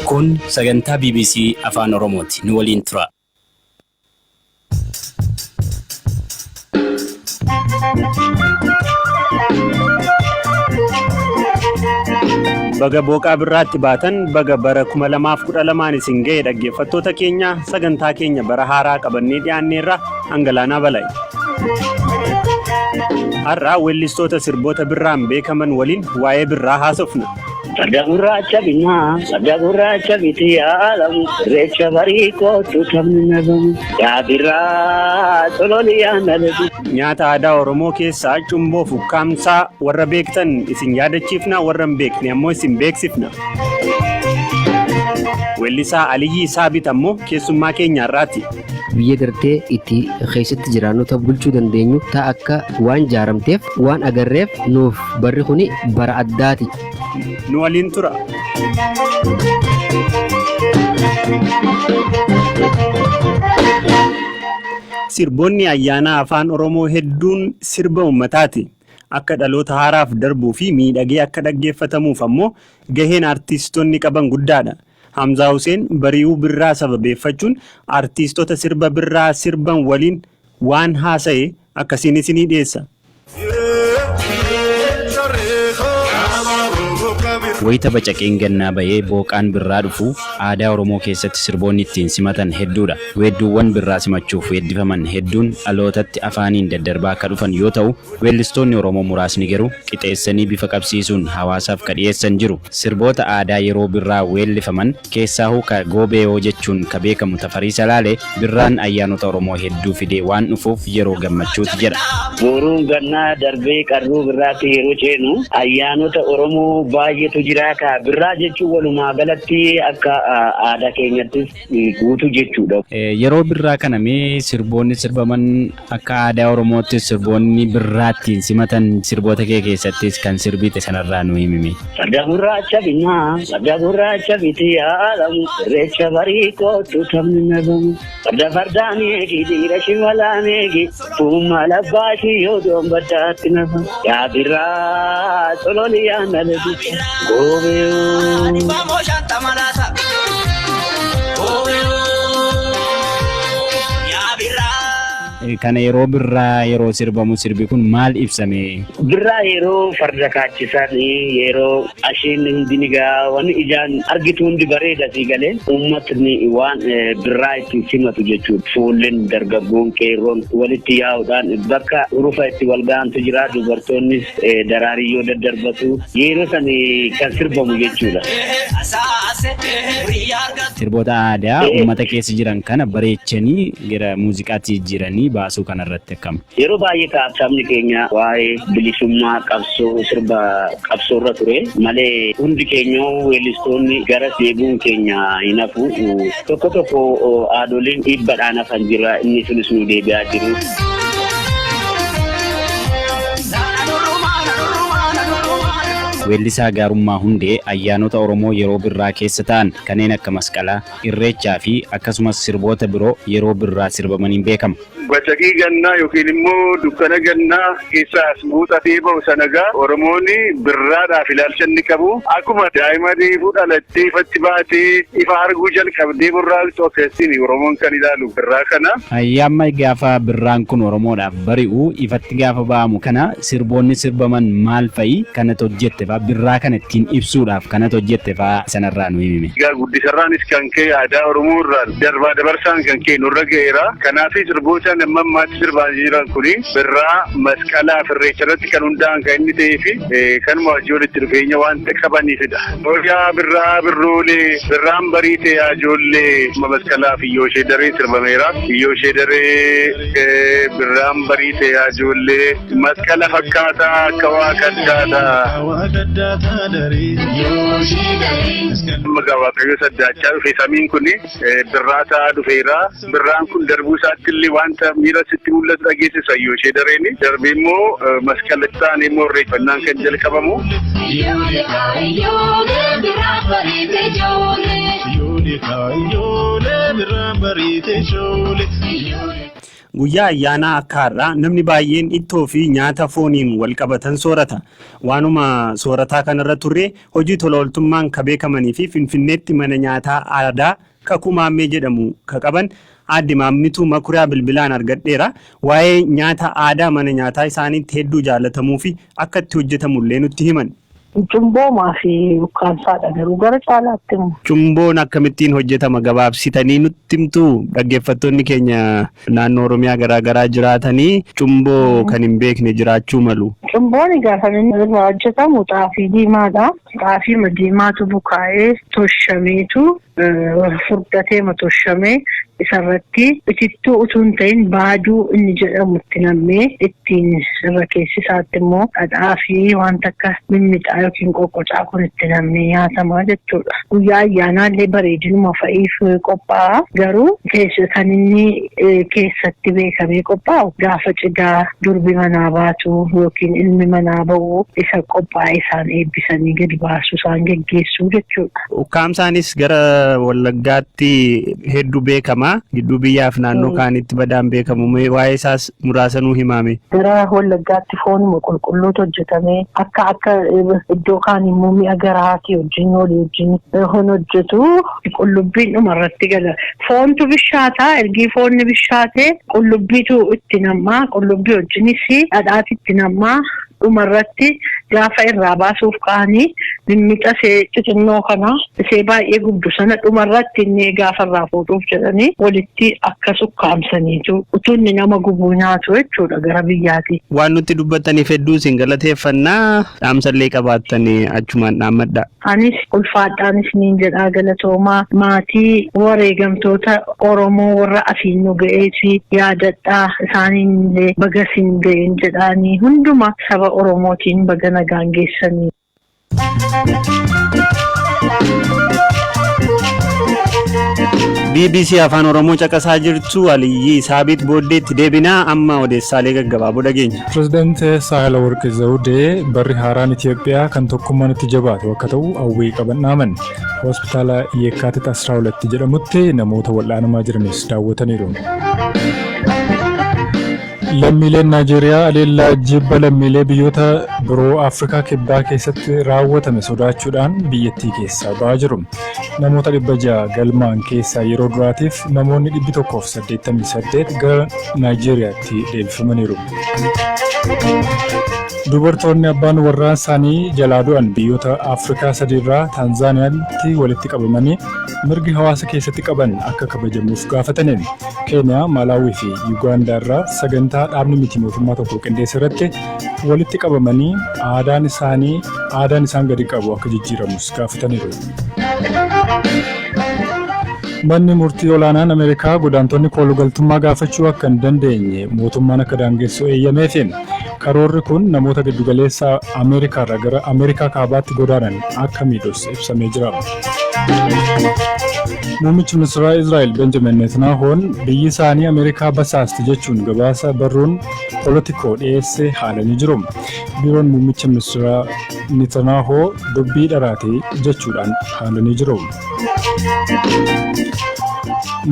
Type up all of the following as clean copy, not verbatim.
Kun sagantaa BBC Afaan Oromooti. Nu waliin tura. Baga booqaa birraatti baatan baga bara 2012 isin ga'e dhaggeeffattoota keenya sagantaa keenya bara haaraa qabannee dhiyaanneerra Angalaanaa Balaayi. Har'a weellistoota sirboota birraan beekaman waliin waa'ee birraa haasofna. Farda gurraacha binnaa, farda gurraacha biti yaalamu, irreecha barii kootu taphni nabamu. Yaa birraa sololiyaa nalatu. Nyaata aadaa Oromoo keessaa cumboo fi ukkaamsaa warra beektan isin yaadachiifna warra hin beekne ammoo isin beeksifna. Weellisaa Aliyyii Saabit ammoo keessummaa keenya har'aati. Biyya gartee itti keessatti jiraannu ta bulchuu dandeenyu ta akka waan jaaramteef waan agarreef nuuf barri kuni bara addaati. Nu waliin tura. Sirboonni ayyaanaa afaan Oromoo hedduun sirba uummataati. Akka dhaloota haaraaf darbuu fi miidhagee akka dhaggeeffatamuuf ammoo gaheen artiistonni qaban guddaadha. Hamzaa Huseen bari'uu birraa sababeeffachuun artiistota sirba birraa sirban waliin waan haasa'e akkasiin isinii dhiyeessa. Wayita bacaqeen gannaa ba'ee booqaan birraa dhufu aadaa Oromoo keessatti sirboonni ittiin simatan hedduudha. Weedduuwwan birraa simachuuf weeddifaman hedduun dhalootatti afaaniin daddarbaa akka dhufan yoo ta'u, weellistoonni Oromoo muraasni garuu qixeessanii bifa qabsiisuun hawaasaaf ka dhiyeessan jiru. Sirboota aadaa yeroo birraa weellifaman keessaahuu ka Goobeeyoo jechuun ka beekamu Tafarii Salaalee, birraan ayyaanota Oromoo hedduu fidee waan dhufuuf yeroo gammachuuti jedha. Booruun gannaa darbee qarruu birraatti yeroo ceenu ayyaanota Oromoo baay'eetu jiraata. Birraa jechuun walumaa galatti akka aadaa keenyattis guutuu jechuudha. Yeroo birraa kana mee sirboonni sirbaman akka aadaa Oromootti sirboonni birraa ittiin simatan sirboota kee keessattis kan sirbite sanarraa nu himime. Farda gurraacha binnaa, farda gurraacha biti yaalamu, irreecha barii kootu taphni nabamu. Farda fardaan eegi, dhiira shimalaan eegi, fuummaa labbaashii yoo doon baddaatti nafa. Yaa birraa sololi yaa nalatu, goobeeyoo. Kana yeroo birraa yeroo sirbamu sirbi kun maal ibsame? Birraa yeroo farda kaachisan yeroo ashiin hundi ni gaa wanni ijaan argitu hundi bareeda sii galee uummatni waan birraa ittiin simatu jechuudha. Fuulleen dargaggoon qeerroon walitti yaa'uudhaan bakka urufa itti wal ga'antu jira. Dubartoonnis daraariyyoo daddarbatu yeroo san kan sirbamu jechuudha. Sirboota aadaa uummata keessa jiran kana bareechanii gara muuziqaatti jijjiiranii baasuu kanarratti akkam? Yeroo baay'ee sabni keenya waa'ee bilisummaa qabsoo sirba qabsoorra ture malee hundi keenya weellistoonni gara deebi'uun keenya hin hafu. Tokko tokko haadholiin dhiibbaadhaan hafan jira inni sunis nu deebi'aa jiru. Weellisaa Gaarummaa Hundee ayyaanota Oromoo yeroo birraa keessa ta'an kanneen akka Masqalaa, Irreechaa fi akkasumas sirboota biroo yeroo birraa sirbamaniin beekama. Bacaqii gannaa yookiin immoo dukkana gannaa keessaa as muuxatee ba'u sanagaa Oromoonni birraadhaaf ilaalcha inni qabu. Akkuma daa'ima reefuu dhalattee ifatti baatee ifa arguu jalqabdee burraaqxu akkasiin Oromoon kan ilaalu birraa kana. Ayyaamma gaafa birraan kun Oromoodhaaf bari'u ifatti gaafa ba'amu kana sirboonni sirbaman maal fa'i kanatu hojjette fa'a birraa kana ittiin ibsuudhaaf kanatu hojjette fa'a sanarraa nu himime. Egaa guddisarraanis kan ka'e aadaa Oromoo irraan darbaa dabarsaan kan ka'e nurra ga'eera. Kanaaf sirboota amma ammaatti sirbaa jiran kuni birraa masqalaa fi irreecha irratti kan hundaa'an kan inni ta'ee fi kanuma wajjin walitti dhufeenya waanta qabaniifidha. Yaa birraa birroolee birraan bariite yaa ijoollee masqalaa fi iyyoo ishee daree sirbameera. Iyyoo ishee daree birraan bariite yaa ijoollee masqala fakkaataa akka waaqa addaataa. Maqaa Waaqayyo saddaachaa dhufe samiin kun birraa ta'aa dhufeera. Birraan kun darbuu isaatti illee wanta miira sitti mul'atu dhageessisa iyyoo ishee dareeni. Darbee immoo masqalatti ta'anii immoo irreeffannaan kan jalqabamu. Guyyaa ayyaanaa akka har'aa namni baay'een ittoo fi nyaata fooniin wal qabatan soorata. Waanuma soorataa kanarra turre hojii tola ooltummaan ka beekamanii fi Finfinneetti mana nyaataa aadaa Kakuu Maammee jedhamu ka qaban Aadde Maammituu Makuriyaa bilbilaan argadheera. Waa'ee nyaata aadaa mana nyaataa isaaniitti hedduu jaalatamuu fi akka itti hojjetamullee nutti himan. Cumboomaa fi ukkaamsaadha garuu gara caalaatti immoo. Cumboon akkamittiin hojjetama gabaabsitanii nutti himtuu? Dhaggeeffattoonni keenya naannoo Oromiyaa garaa garaa jiraatanii cumboo kan hin beekne jiraachuu malu. Cumboon egaa kan inni irraa hojjetamu xaafii diimaadha. Xaafiima diimaatu bukaa'ee toshameetu furdateema toshamee isarratti itittuu utuu hin ta'in baaduu inni jedhamu itti nammee ittiin irra keessisaatti immoo dhadhaa fi wanta akka mimmixaa yookiin qoqqocaa kun itti nammee nyaatamaa jechuudha. Guyyaa ayyaanaa illee bareedinuma fa'iif qophaa'a. Garuu kan inni keessatti beekamee qophaa'u gaafa cidhaa durbi manaa baatu yookiin ilmi manaa ba'u isa qophaa'e isaan eebbisanii gadi baasu isaan geggeessuu jechuudha. Ukkaamsaanis gara Wallaggaatti hedduu beekama. Gidduu biyyaaf naannoo kaanitti badaan beekamu. Mee waa'ee isaas muraasa nuu himaame. Gara Wallaggaatti foonuma qulqulluutu hojjetamee akka akka iddoo kaan immoo mi'a garaatii wajjin walii wajjin hon hojjetu. Qullubbiin dhuma irratti gala. Foontu bishaataa ergii foonni bishaatee qullubbiitu itti nam'aa qullubbii wajjinis dhadhaatu itti nam'aa dhuma irratti gaafa irraa baasuuf ka'anii mimmixa ishee xixinnoo kana ishee baay'ee gubdu sana dhuma irratti inni gaafa irraa fuudhuuf jedhanii walitti akkas ukkaamsaniitu utuu inni nama gubuu nyaatu jechuudha gara biyyaati. Waan nutti dubbattaniif hedduu isin galateeffannaa dhaamsallee qabaattanii achumaan dhaammadha. Anis ulfaadhaan isiniin jedhaa galatoomaa maatii wareegamtoota Oromoo warra asiin nu ga'ees yaadadhaa isaaniin illee baga isin ga'een jedhaanii hunduma saba Oromootiin baga nagaan geessanii. BBC Afaan Oromoo caqasaa jirtu Aliyyii Saabiit booddeetti deebinaa amma odeessaalee gaggabaaboo dhageenya. Pireezidaanti Saahilawarq Zawudee barri haaraan Itoophiyaa kan tokkummaan itti jabaatu akka ta'u hawwii qaban dhaaman. Hospitaala Yeekkaatiit 12 jedhamutti namoota wal'aanamaa jiranis daawwataniiru. Lammiileen Naajeeriyaa aleellaa jibba lammiilee biyyoota biroo Afrikaa Kibbaa keessatti raawwatame sodaachuudhaan biyyattii keessaa ba'aa jiru. Namoota 600 galmaan keessaa yeroo duraatiif namoonni 188 gara Naajeeriyaatti deebifamaniiru. Dubartoonni abbaan warraa isaanii jalaa du'an biyyoota Afrikaa sadiirraa Taanzaaniyaatti walitti qabamanii mirgi hawaasa keessatti qaban akka kabajamuuf gaafataniin. Keeniyaa, Maalaawii fi Yuugaandaa irraa sagantaa dhaabni miti mootummaa tokko qindeesse irratti walitti qabamanii aadaan isaanii aadaan isaan gadi qabu akka jijjiiramus gaafataniiru. Manni murtii olaanaan Ameerikaa godaantonni koolugaltummaa gaafachuu akka hin dandeenye mootummaan akka daangessu eeyyameefi. Karoorri kun namoota giddugaleessa Ameerikaarraa gara Ameerikaa kaabaatti godaanan akka miidhus ibsamee jira. Muummichi ministeeraa Israa'el Benjamin Netanyahuun biyyi isaanii Ameerikaa basaasti jechuun gabaasa barruun Politikoo dhiyeesse haalanii jiru. Biiroon muummicha ministeeraa Netanyahuu dubbii dharaate jechuudhaan haalanii jiru.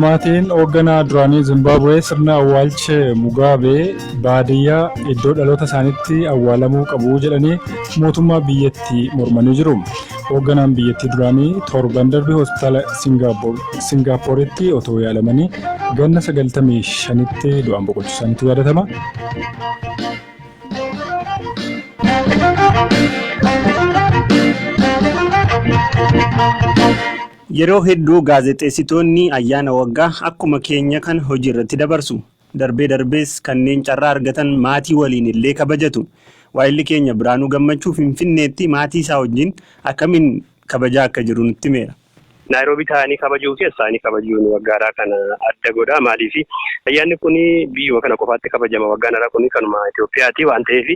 Maatiin hoogganaa duraanii Zimbaabuwee sirna awwaalcha Mugaabee baadiyyaa iddoo dhaloota isaaniitti awwaalamuu qabu jedhanii mootummaa biyyattii mormanii jiru. Hoogganaan biyyattii duraanii torban darbe hospitaala Singaappooritti otoo yaalamanii ganna 95tti du'aan boqochuu isaaniitu yaadatama. Yeroo hedduu gaazexeessitoonni ayyaana waggaa akkuma keenya kan hojii irratti dabarsu. Darbee darbees kanneen carraa argatan maatii waliin illee kabajatu. Waayilli keenya Biraanuu Gammachuu Finfinneetti maatii isaa wajjin akkamiin kabajaa akka jiru nutti himeera. Naayiroobii taa'anii kabajuu fi as taa'anii kabajuun waggaadhaa kana adda godha. Maaliif ayyaanni kun biyyuma kana qofaatti kabajama. Waggaan haaraa kun kanuma Itoophiyaati waan ta'eef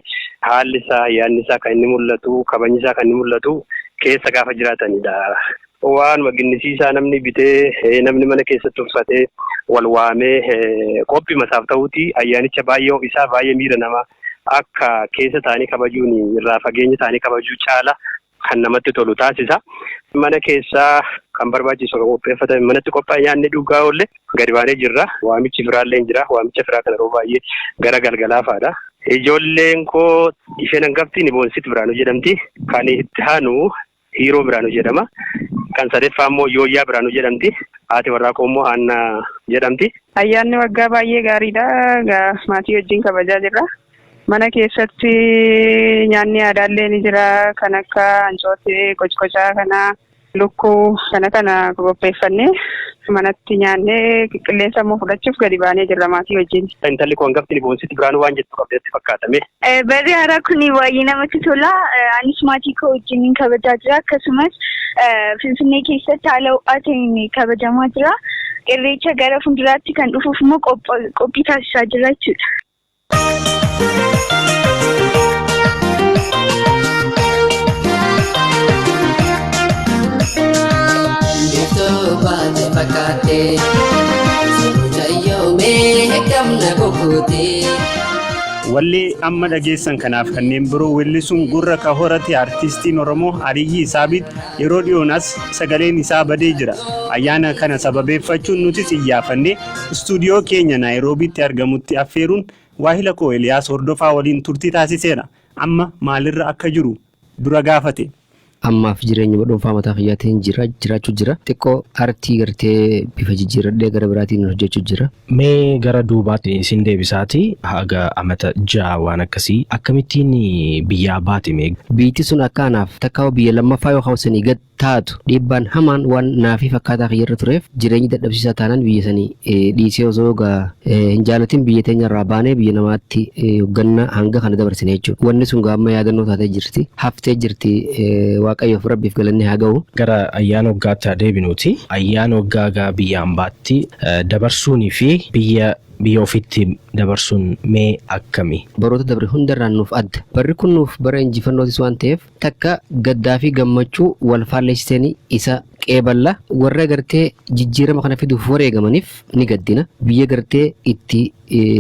haalli isaa ayyaanni isaa kan inni mul'atu kabajni isaa kan inni mul'atu keessa gaafa jiraatanidha. Waanuma ginnisiisaa namni bitee namni mana keessatti uffatee wal waamee qophii masaaf ta'uuti ayyaanicha baay'ee isaa baay'ee miira namaa akka keessa taa'anii kabajuun irraa fageenya taa'anii kabajuu caala kan namatti tolu taasisa. Mana keessaa Kan barbaachisu kan qopheeffatame manatti qophaa'e nyaanni dhugaa oolle gadi baanee jirra. Waamichi firaallee hin jira. Waamicha firaa kana yeroo baay'ee gara galgalaa fa'aadha. Ijoolleen koo isheen hangafti ni Boonsit Biraanuu jedhamti. Kan itti aanu Hiiroo Biraanuu jedhama. Kan sadeeffaa immoo Yooyyaa Biraanuu jedhamti. Haati warraa koo immoo Haannaa jedhamti. Ayyaanni waggaa baay'ee gaariidha. Maatii wajjin kabajaa jirra. Mana keessatti nyaanni aadaallee ni jira. Kan akka ancootee, qocqocaa kana, lukkuu kana kana qopheeffannee manatti nyaannee qilleensa immoo fudhachuuf gadi baanee jirra maatii wajjin. Intalli koo hangafti ni Boonsit Biraanuu waan jettu qabdeetti fakkaatame. Barri haaraa kun baay'ee namatti tola. Anis maatii koo wajjin kabajaa jira. Akkasumas Finfinnee keessatti haala ho'aa ta'een kabajamaa jira. Irreecha gara fuulduraatti kan dhufuuf immoo qophii taasisaa jira jechuudha. Biiftuu baate fakkaate mucayyoo gamna kukuute. Wallee amma dhageessan kanaaf kanneen biroo weellisuun gurra ka horate artistiin Oromoo Aliyyii Saabit yeroo dhiyoon as sagaleen isaa badee jira. Ayyaana kana sababeeffachuun nutis iyyaafannee istuudiyoo keenya Naayiroobiitti argamutti affeeruun waahila koo Eliyaas Hordofaa waliin turtii taasiseera. Amma maalirra akka jiru dura gaafate. Ammaaf jireenya dhuunfaa mataa kiyyaatiin jira, jiraachuu jira. Xiqqoo artii gartee bifa jijjiiradhee gara biraatiin hojjechuu jira. Mee gara duubaatti isin deebisaati, haga amata 6 waan akkasii akkamittiin biyyaa baate mee? Biyyi sun akka anaaf takka biyya lammaffaa yookaan sanii gad taatu dhiibbaan hamaan waan naafii fakkaataa kiyyarra tureef, jireenyi dadhabsiisaa taanaan biyya sanii dhiisee osoo hin jaalatin biyya teenya irraa baanee biyya namaatti hogganna hanga kana dabarsine jechuudha. Wanni sun gaamma yaadannoo taatee jirti. Haftee jirti, Waaqayyoof Rabbiif galanni haa ga'u. Gara ayyaana waggaatti haa deebinuuti. Ayyaana waggaa gaa biyya ambaatti dabarsuunii fi biyya ofiitti dabarsuun mee akkami? Baroota dabre hundarraan nuuf adda. Barri kun nuuf bara injifannootis waan ta'eef, takka gaddaa fi gammachuu wal faalleessitanii isa qeeballa. Warra gartee jijjiirama kana fiduuf wareegamaniif ni gaddina. Biyya gartee itti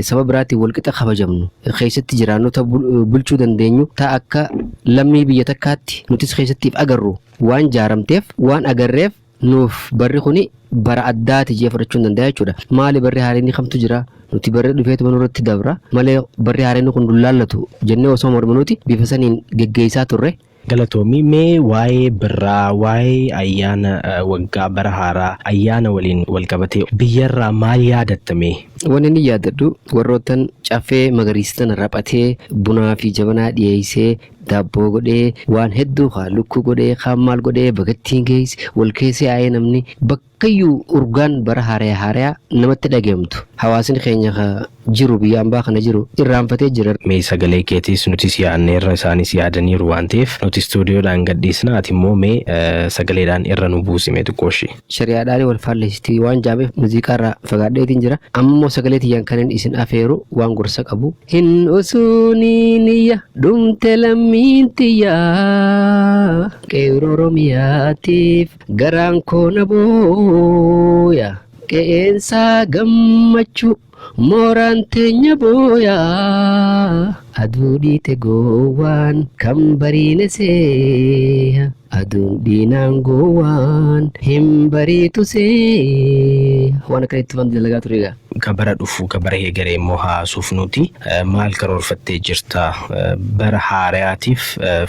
saba biraatiin walqixa kabajamnu keessatti jiraannu, ta bulchuu dandeenyu, ta akka lammii biyya takkaatti nutis keessatti if agarru waan jaaramteef, waan agarreef, nuuf barri kuni bara addaati jee fudhachuu hin danda'a jechuudha. Maali, barri haaraan kamtu jira? Nuti barri dhufeetuma nurratti dabra malee barri haaraan kun dullaallatu jennee osoo morminuuti bifa saniin geggeessaa turre. Galatoomii. Mee waa'ee birraa, waa'ee ayyaana waggaa, bara haaraa, ayyaana waliin wal qabatee biyyarraa maal yaadattame? Wanni inni yaadadhu, warroottan caffee magariisa raphatee, bunaa fi jabanaa dhiyeessee, daabboo godhee, waan hedduu haa lukkuu godhee, kaan maal godhee, bagattiin keessa wal keessa yaa'ee, namni bakkayyuu urgaan bara haaraa haaraa namatti dhageemtu. Hawaasni keenya jiru biyya ambaa kana jiru irraanfatee jira. Mee sagalee keetiis nutis yaadneerra, isaanis yaadaniiru waan ta'eef, nuti istuudiyoodhaan gadhiisna, ati immoo mee sagaleedhaan irra nu buusime xiqqooshi. Shari'aadhaan wal faalleessitii waan jaameef muuziqaa irraa fagaadheetiin jira. Amma immoo sagalee tiyyaan kanin isin afeeru waan gorsa qabu. Hin usuuniiniyya dhumte lammiin tiyyaa, qeerroo Oromiyaatiif garaan koo na booya, qe'eensaa gammachuu mooraan teenya booya, aduu dhiite gowwaan kan bariine seeya, aduun dhiinaan gowwaan hin bariitu seeya. Waan akkanitti waan dalagaa ture egaa. Ka bara dhufu, ka bara eegalee immoo haasuuf nuti maal karoorfattee jirta? Bara haaraatiif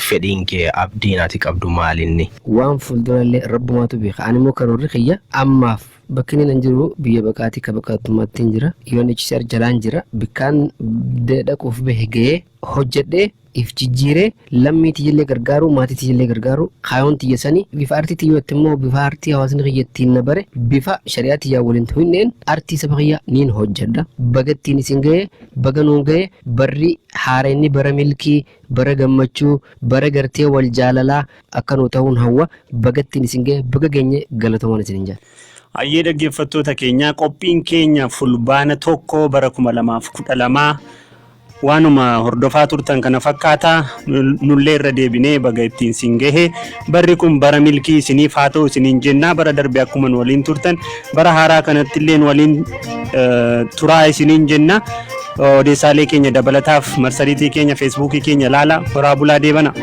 fedhiin kee, abdiin ati qabdu maalinni? Waan fuuldurallee rabbumaatu beeka. Ani immoo karoorri kiyya ammaaf bakki inni jiru biyya baqaatii ka baqaattummaatti hin jira. UNHCR jalaan jira. Bikkaan dhaquuf bahe gahee hojjedhee if jijjiiree lammii tiyyallee gargaaru, maatii tiyyallee gargaaru kaayoon tiyya sanii. Bifa artii tiyyootti immoo, bifa artii hawaasni kiyya ittiin na bare, bifa shari'aa tiyyaa waliin hinneen artii saba kiyya niin hojjedha. Bagattiin isin ga'ee, baga nuun ga'ee. Barri haareenni bara milkii, bara gammachuu, bara gartee wal jaalalaa akka nu ta'uun hawwa. Bagattiin isin ga'ee, baga geenye, galatoomaan isin hin jaalladha. Hayyee dhaggeeffattoota keenyaa, qophiin keenya Fulbaana 1 bara 2012 waanuma hordofaa turtan kana fakkaata. Nullee irra deebinee baga ittiin siin gahe, barri kun bara milkii isiniif haa ta'u isiniin jennaa. Bara darbe akkuma nu waliin turtan bara haaraa kanatti illee nu waliin turaa isiniin jenna. Odeessaalee keenya dabalataaf marsariitii keenya, Feesbuukii keenya ilaala. Horaa bulaa, deebana.